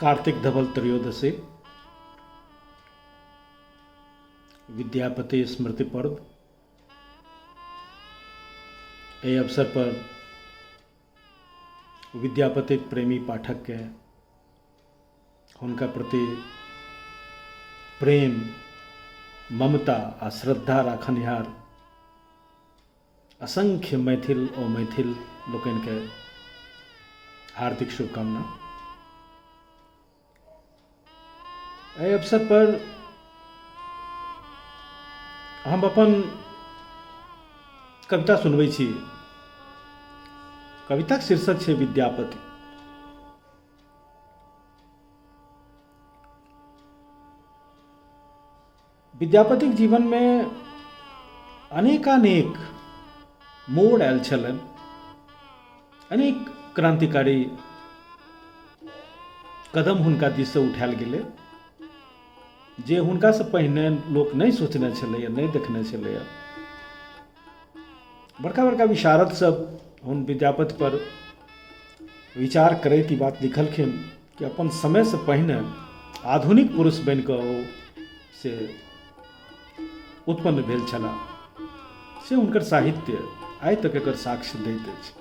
कार्तिक धवल त्रयोदशी विद्यापति स्मृति पर्व एहि अवसर पर विद्यापति प्रेमी पाठकके हुनका प्रति प्रेम ममता आ श्रद्धा राखनिहार असंख्य मैथिल ओ मैथिल लोकनिके हार्दिक शुभकामना। एहि अवसर पर हम अपन कविता सुनबै छी। कविताक शीर्षक छै विद्यापति। विद्यापतिक जीवनमे अनेकानेक मोड़ आयल छलनि, अनेक क्रान्तिकारी कदम हुनका दिससँ उठायल गेलै जे हुनकासँ पहिने लोक नहि सोचने छलैए, नहि देखने छलैए। बड़का बड़का विशारद सब हुन विद्यापति पर विचार करैत ई बात लिखलखिन कि अपन समयसँ पहिने आधुनिक पुरुष बनि कऽ ओ से उत्पन्न भेल छलाह, से हुनकर साहित्य आइ तक एकर साक्ष्य दैत अछि।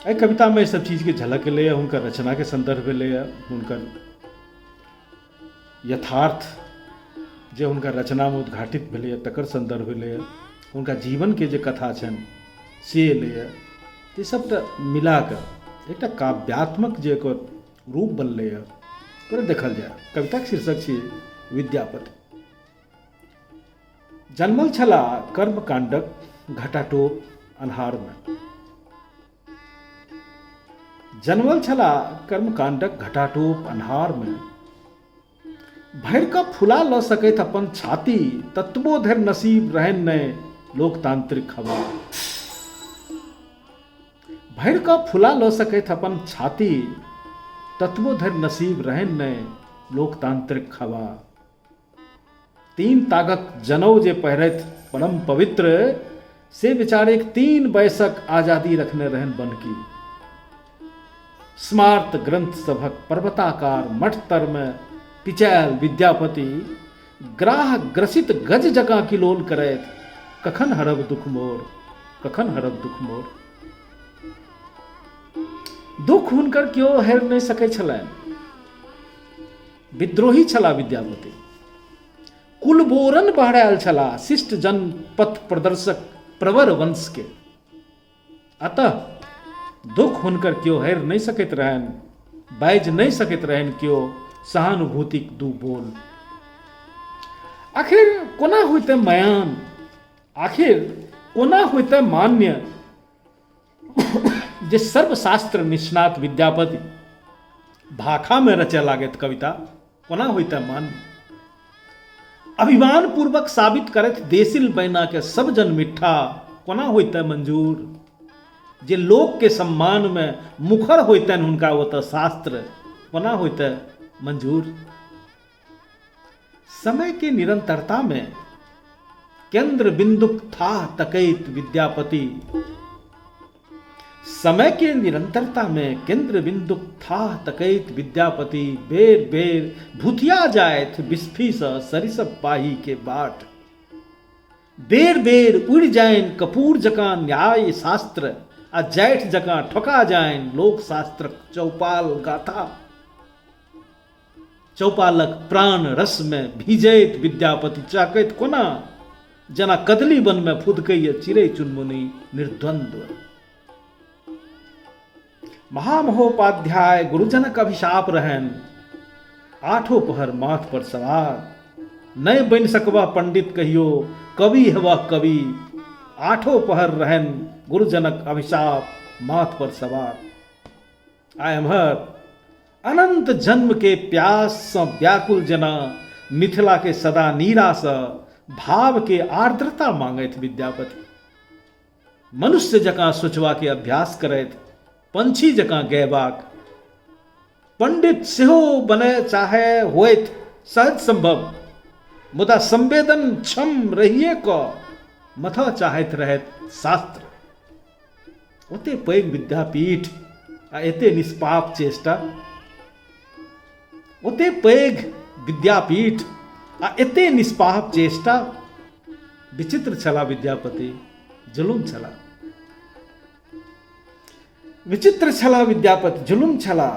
एहि कवितामे एहि सब चीजके झलक एलैए, हुनकर रचनाके सन्दर्भ एलैए, हुनकर यथार्थ जे हुनकर रचनामे उद्घाटित भेलैए तकर सन्दर्भ एलैए, हुनका जीवनके जे कथा छनि से एलैए। तऽ सभटा मिला कऽ एकटा काव्यात्मक जे एकर रूप बनलैए ओकरा देखल जाय। कविताके शीर्षक छी विद्यापति। जन्मल छलाह कर्मकाण्डक घटाटोप अन्हारमे। जन्मल छलाह कर्मकाण्डक घटाटोप अन्हारमे। भरि कऽ फुला लऽ सकैत अपन छाती ततबो धरि नसीब रहनि नहि लोकतांत्रिक हवा। भरि कऽ फुला लऽ सकैत अपन छाती ततबो धरि नसीब रहनि नहि लोकतांत्रिक हवा। तीन तागक जनउ जे पहिरथि परम पवित्र से बेचारेक 3 वयसक आजादी रखने रहनि बनकी। स्मार्त ग्रंथ सभक पर्वताकार मठ तरमे पिचायल विद्यापति ग्राह ग्रसित गज जकाँ किलोल करैत कखन हरब दुख मोर, कखन हरब दुख मोर। दुख हुनकर केओ हेर नहि सकै छलनि। विद्रोही छलाह विद्यापति, कुलबोरन बहरायल छलाह शिष्ट जन पथ प्रदर्शक प्रवर वंश के। अतः दुख हुनकर केओ हेर नहि सकैत रहनि, बाजि नहि सकैत रहनि केओ सहानुभूतिक दू बोल। आखिर कोना होइते मयान, आखिर कोना होइते मान्य जे सर्वशास्त्र निष्णात विद्यापति भाखामे रचय लागैत कविता कोना होइते मान्य। अभिमान पूर्वक साबित करैत देसिल बैना के सब जन मिठ्ठा कोना होइते मंजूर। जे लोक के सम्मान में मुखर होइतनि हुनका ओतऽ शास्त्र कोना होइते मंजूर। समय के निरंतरता में केंद्र बिंदुक थाह तकैत विद्यापति, समय के निरंतरता में केंद्र बिंदुक थाह तकैत विद्यापति बेर बेर भूतिया जायथ बिस्फी सँ सरिसब पाही के बाट। बेर बेर उड़ि जाइन कपूर जकाँ न्याय शास्त्र आ जैठ जकाँ ठोका जाइन लोक शास्त्रक चौपाल गाथा। चौपालक प्राण रस में भीजैत विद्यापति चहकैत कोना जेना कदली वन में फुदकैए चिड़ै चुनमुनी निर्द्वंद्व। महामहोपाध्याय गुरुजनक अभिशाप रहनि आठो पहर माथ पर सवार। नहि बनि सकबह पंडित कहियो कवि हेबह कवि, आठो पहर रहनि गुरुजनक अभिशाप माथ पर सवार। आ एम्हर अनंत जन्म के प्यास सँ व्याकुल जेना मिथिला के सदा नीरा सँ भाव के आर्द्रता मांगैत विद्यापति मनुष्य जकाँ सोचबा के अभ्यास करैत पंछी जकाँ गयबाक पंडित सेहो बनय चाहे होइत सहज संभव, मुदा संवेदन क्षम रहिए कऽ मथऽ चाहैत रहैत शास्त्र। ओते पैघ विद्यापीठ आ एते निष्पाप चेष्टा, ओते पैघ विद्यापीठ आ एते निष्पाप चेष्टा। विचित्र छला विद्यापति, जुलुम छला। विचित्र छला विद्यापति, जुलुम छला।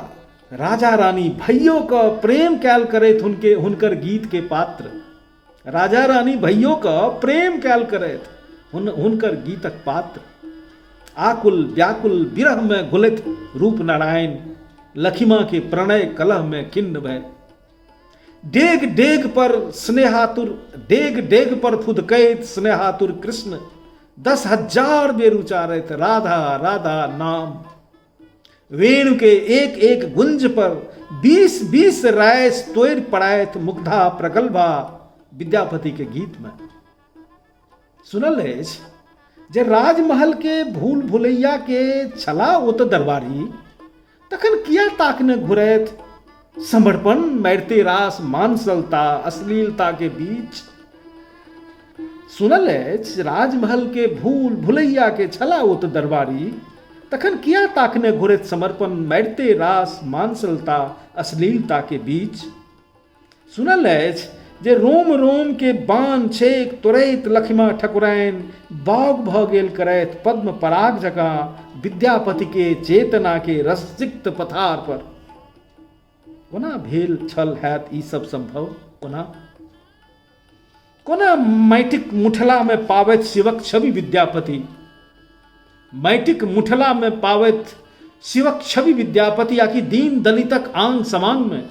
राजा रानी भैयो क प्रेम कैल करैत हुनके हुनकर गीत के पात्र, राजा रानी भैयो क प्रेम कैल करैत हुनकर गीतक पात्र। आकुल व्याकुल विरह में घुलैत रूप नारायण लखिमा के प्रणय कलह में खिन्न भय डेग डेग पर स्नेहातुर, डेग डेग पर फुदकैत स्नेहातुर कृष्ण 10,000 बेर उचारैत राधा राधा नाम। वेणु के एक एक गुंज पर 20-20 रायस तोड़ि पड़ायत मुग्धा प्रगल्भा विद्यापति के गीत में। सुनल अछि जे राजमहल के भूल भुलैया के छला ओ तऽ दरबारी, तखन किया ताकने घुरैत समर्पण मारिते रास मानसलता अश्लीलता के बीच। सुनल अछि राजमहल के भूल भुलैया के छला ओ तऽ दरबारी, तखन किया ताकने घुरैत समर्पण मारिते रास मानसलता अश्लीलता के बीच। सुनल अछि जे रोम रोम के बान छेक तोड़ैत लखिमा ठकुराइन बाग भऽ गेल करैत पद्म पराग जकाँ विद्यापति के चेतना के रससिक्त पथार पर। कोना भेल छल हैत ई सब संभव? कोना कोना माटिक मुठला में पाबैत शिवक छवि विद्यापति, माटिक मुठला में पाबैत शिवक छवि विद्यापति आकि दीन दलितक आंग समांग में,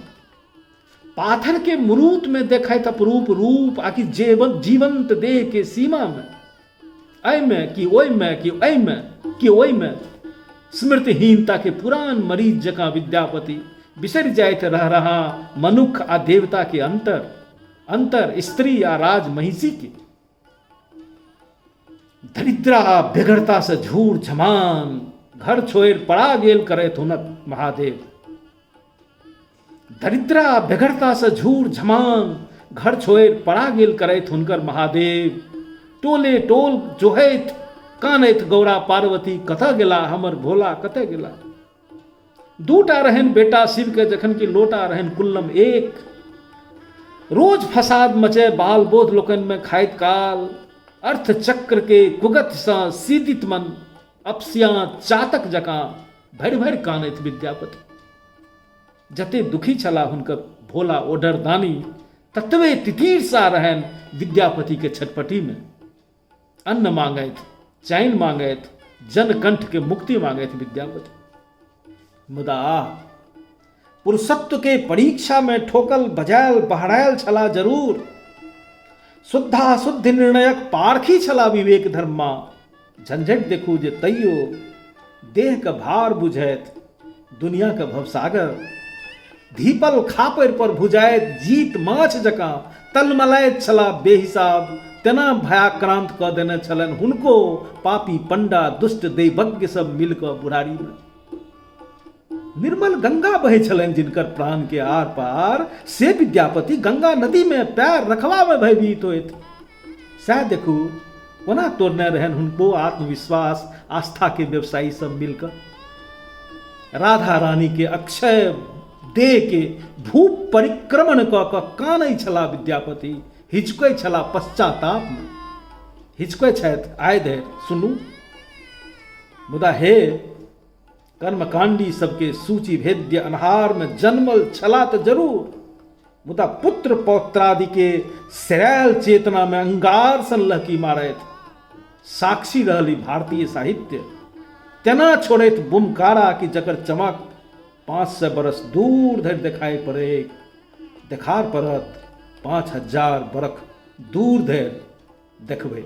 पाथर के मुरूत में देखैत अपरूप रूप आकि जीवंत देह के सीमा में, एहिमे कि ओहिमे कि एहिमे कि ओहिमे स्मृतिहीनता के पुरान मरीज जकाँ विद्यापति बिसरि जाइत रह रहा मनुख आ देवता के अंतर, अंतर स्त्री आ राज महिषी के। दरिद्रा आ बेगरता से झूर झमान घर छोड़ि पड़ा गेल करैत हुनक महादेव। दरिद्रा आ बेगरता से झूर झमान घर छोड़ि पड़ा गेल करैत हुनकर महादेव। टोले टोल जोहैत कानैत गौरा पार्वती कतऽ गेला हमर भोला कतऽ गेला। दूटा रहनि बेटा शिव के जखन कि लोटा रहनि कुल्लम एक। रोज फसाद मचे बाल बोध लोकनि में खाइत काल अर्थ चक्र के कुगत सँ सीदित मन अपसिया चातक जकाँ भरि भरि कानैत विद्यापति। जते दुखी छला हुनकर भोला ओडर दानी ततबे तितीर्षा रहनि विद्यापति के छटपटी में। अन्न मांगैत, चैन मांगैत, जनकंठ के मुक्ति मांगैत विद्यापति। मुदा आह, पुरुषत्व के परीक्षा में ठोकल बजायल बहरायल छला जरूर, शुद्धा शुद्ध निर्णयक पारखी छला विवेक धर्मा। झंझट देखू जे तैयो देह के भार बुझैत दुनिया के भवसागर, धीपल खापड़ पर भुजाइत जीत माछ जकाँ तलमलाइत छला बेहिसाब। तेना भयाक्रांत कऽ देने छलनि हुनको पापी पंडा दुष्ट दैवज्ञ सब मिल कऽ बुढ़ारी में। निर्मल गंगा बहै छलनि जिनकर प्राण के आर पार, से विद्यापति गंगा नदी में पैर रखबा में भयभीत होइत। सएह देखू कोना तोड़ने रहनि हुनको आत्मविश्वास आस्था के व्यवसायी सब मिलकर। राधा रानी के अक्षय देह के भूप परिक्रमण कऽ कऽ कानै छला विद्यापति, हिचकै छला पश्चाताप में, हिचकै छथि आइ धरि सुनू। मुदा हे कर्मकांडी सबके सूची भेद्य अन्हार में जन्मल छला तऽ जरूर, मुदा पुत्र पौत्रादि के सेरायल चेतना में अंगार सन लहकी मारैत साक्षी रहली भारतीय साहित्य। तेना छोड़ैत बुमकारा कि जकर चमक 500 बरस दूर धरि देखाई पड़े, देखार पड़त 5000 बरख दूर धरि देखबै।